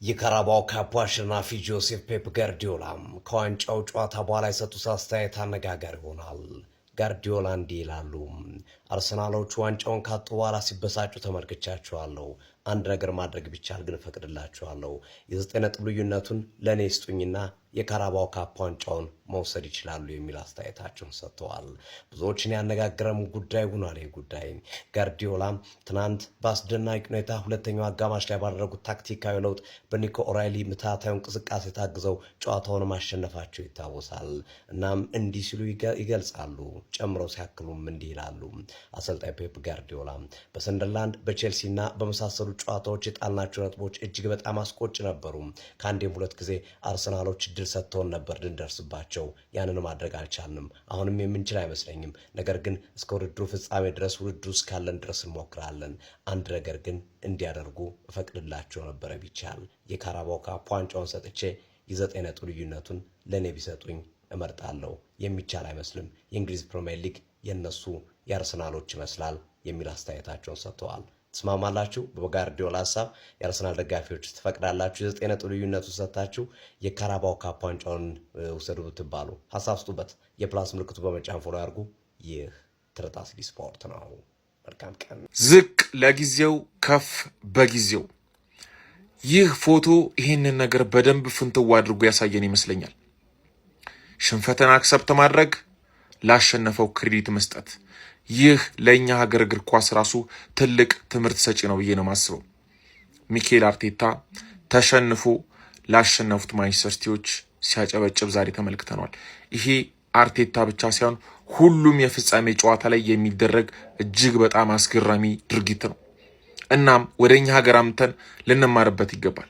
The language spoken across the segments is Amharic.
የካራባው ካፕ አሸናፊ ጆሴፍ ፔፕ ጋርዲዮላ ከዋንጫው ጨዋታ በኋላ የሰጡት አስተያየት አነጋጋሪ ሆኗል። ጋርዲዮላ እንዲህ ይላሉ። አርሰናሎቹ ዋንጫውን ካጡ በኋላ ሲበሳጩ ተመልክቻቸዋለሁ። አንድ ነገር ማድረግ ቢቻል ግን እፈቅድላቸዋለሁ። የ9 ነጥብ ልዩነቱን ለእኔ ስጡኝና የካራባው ካፕ ዋንጫውን መውሰድ ይችላሉ የሚል አስተያየታቸውን ሰጥተዋል። ብዙዎችን ያነጋገረም ጉዳይ ሆኗል። ይህ ጉዳይ ጋርዲዮላ ትናንት በአስደናቂ ሁኔታ ሁለተኛው አጋማሽ ላይ ባደረጉት ታክቲካዊ ለውጥ በኒኮ ኦራይሊ ምትሃታዊ እንቅስቃሴ ታግዘው ጨዋታውን ማሸነፋቸው ይታወሳል። እናም እንዲህ ሲሉ ይገልጻሉ። ጨምረው ሲያክሉም እንዲህ ይላሉ። አሰልጣኝ ፔፕ ጋርዲዮላ በሰንደርላንድ፣ በቼልሲ እና በመሳሰሉ ጨዋታዎች የጣልናቸው ነጥቦች እጅግ በጣም አስቆጭ ነበሩ። ከአንዴም ሁለት ጊዜ አርሰናሎች እድል ሰጥተውን ነበር ልንደርስባቸው፣ ያንን ማድረግ አልቻልንም። አሁንም የምንችል አይመስለኝም። ነገር ግን እስከ ውድድሩ ፍጻሜ ድረስ፣ ውድድሩ እስካለን ድረስ እንሞክራለን። አንድ ነገር ግን እንዲያደርጉ እፈቅድላቸው ነበረ ቢቻል፣ የካራባው ካፕ ዋንጫውን ሰጥቼ የ9 ነጥብ ልዩነቱን ለእኔ ቢሰጡኝ እመርጣለሁ። የሚቻል አይመስልም። የእንግሊዝ ፕሪምየር ሊግ የነሱ የአርሰናሎች ይመስላል የሚል አስተያየታቸውን ሰጥተዋል። ትስማማላችሁ? በጋርዲዮላ ሀሳብ የአርሰናል ደጋፊዎች ትፈቅዳላችሁ? የ9 ነጥብ ልዩነቱ ሰጥታችሁ የካራባው ካፕ ዋንጫውን ውሰዱ ብትባሉ ሀሳብ ስጡበት። የ plus ምልክቱ በመጫን follow ያድርጉ። ይህ ትርታ ሲቲ ስፖርት ነው። መልካም ቀን። ዝቅ ለጊዜው፣ ከፍ በጊዜው። ይህ ፎቶ ይህንን ነገር በደንብ ፍንትው አድርጎ ያሳየን ይመስለኛል። ሽንፈትን accept ማድረግ፣ ላሸነፈው credit መስጠት፣ ይህ ለእኛ ሀገር እግር ኳስ ራሱ ትልቅ ትምህርት ሰጪ ነው ብዬ ነው የማስበው። ሚኬል አርቴታ ተሸንፎ ላሸነፉት ማንቸስተር ሲቲዎች ሲያጨበጭብ ዛሬ ተመልክተነዋል። ይሄ አርቴታ ብቻ ሳይሆን ሁሉም የፍጻሜ ጨዋታ ላይ የሚደረግ እጅግ በጣም አስገራሚ ድርጊት ነው። እናም ወደ እኛ ሀገር አምጥተን ልንማርበት ይገባል።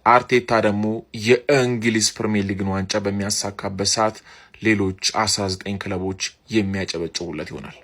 አርቴታ ደግሞ የእንግሊዝ ፕሪሚየር ሊግን ዋንጫ በሚያሳካበት ሰዓት ሌሎች 19 ክለቦች የሚያጨበጭቡለት ይሆናል።